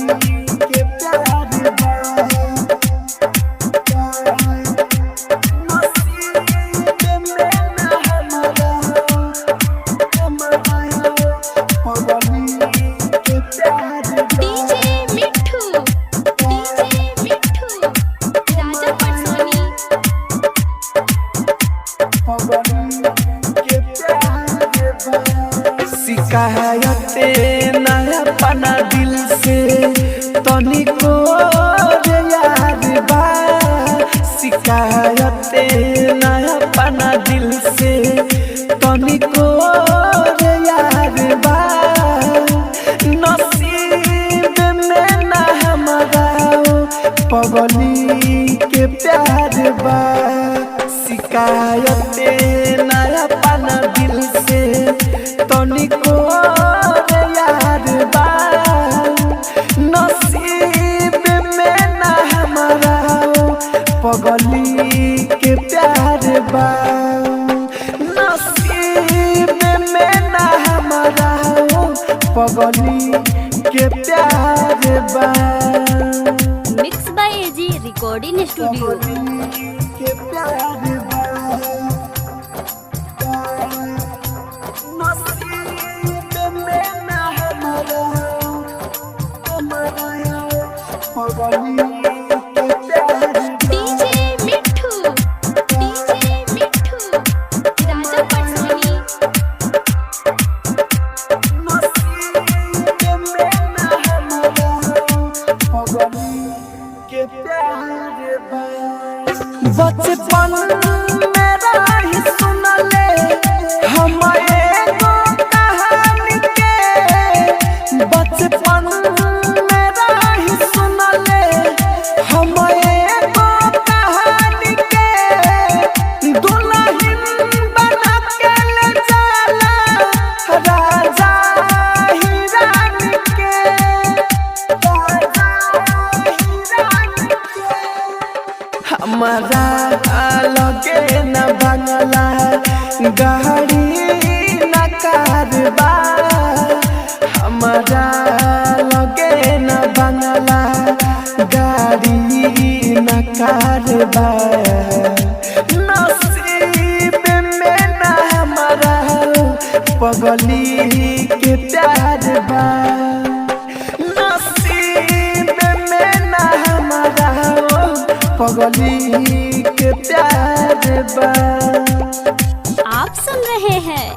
के प्यार बा। नसीब में ना हमारा, हमारा पगली के प्यार बा। डीजे मिठू, डीजे मिठू, राजा पटसोनी। शिकायते नया पना दिल से तनिको रे यार बा। शिकायते नया पना दिल से तनिको रे यार बा। नसीब में ना हमारा पगली के प्यार बा। शिकायते नया पना दिल से तनिको रे यार बा। नसीब में ना हमारा पगली के प्यार बा। नसीब में ना हमारा पगली के प्यार बा। Mix by AG recording studio. के प्यार बा। नसीब में ना हमारा, हमारा पगली के प्यार बा। डीजे मिठू, डीजे मिठू, राजा पटसोनी। नसीब में ना हमारा पगली के प्यार बा। बचपन मेरा ही सुनले हम एगो कहानी के। बचपन मेरा ही सुनले हम एगो कहानी के। दुल्हन बना के ले जाला राजा ही रानी के, राजा ही रानी के। हमारा लगे न बंगला गाड़ी न कारबा। हमारा लगे न बंगला गाड़ी न कारबा। नसीब में न हमारा पगली के प्यार बा। नसीब में ना हमारा पगली के प्यार बा। आप सुन रहे हैं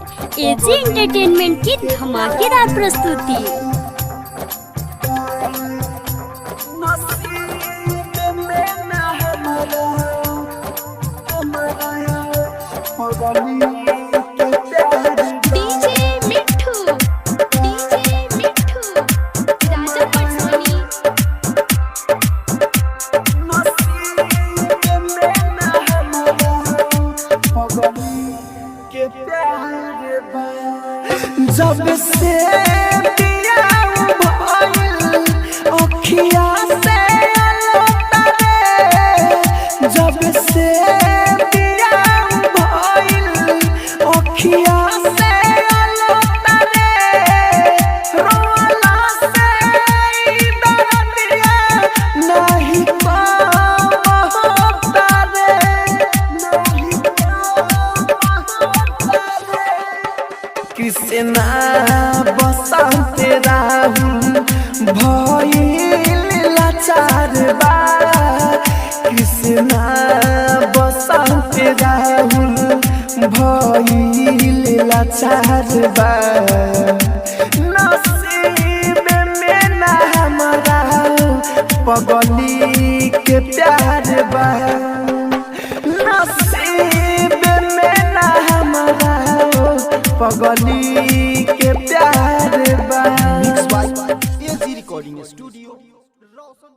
एजी एंटरटेनमेंट की धमाकेदार प्रस्तुति। नसीब में ना हमारा, हमारा पगली के प्यार बा। डीजे मिठू, डीजे मिठू, राजा पटसोनी। नसीब में ना हमारा पगली के प्यार बा। जब से बियाह भइल अखिया से लोटरे। जब से बियाह भइल अखिया से लोटरे। रोला से ई दर्दिया नहीं कम होता रे, नहीं कम होता रे। कृष्णा बसंत राहुल भइल लाचार बा। कृष्णा बसंत राहुल भइल लाचार बा। नसीब में ना हमारा पगली के प्यार बा। नसीब में ना हमारा पगली के प्यार बा। Mix by AG recording studio, Roshan.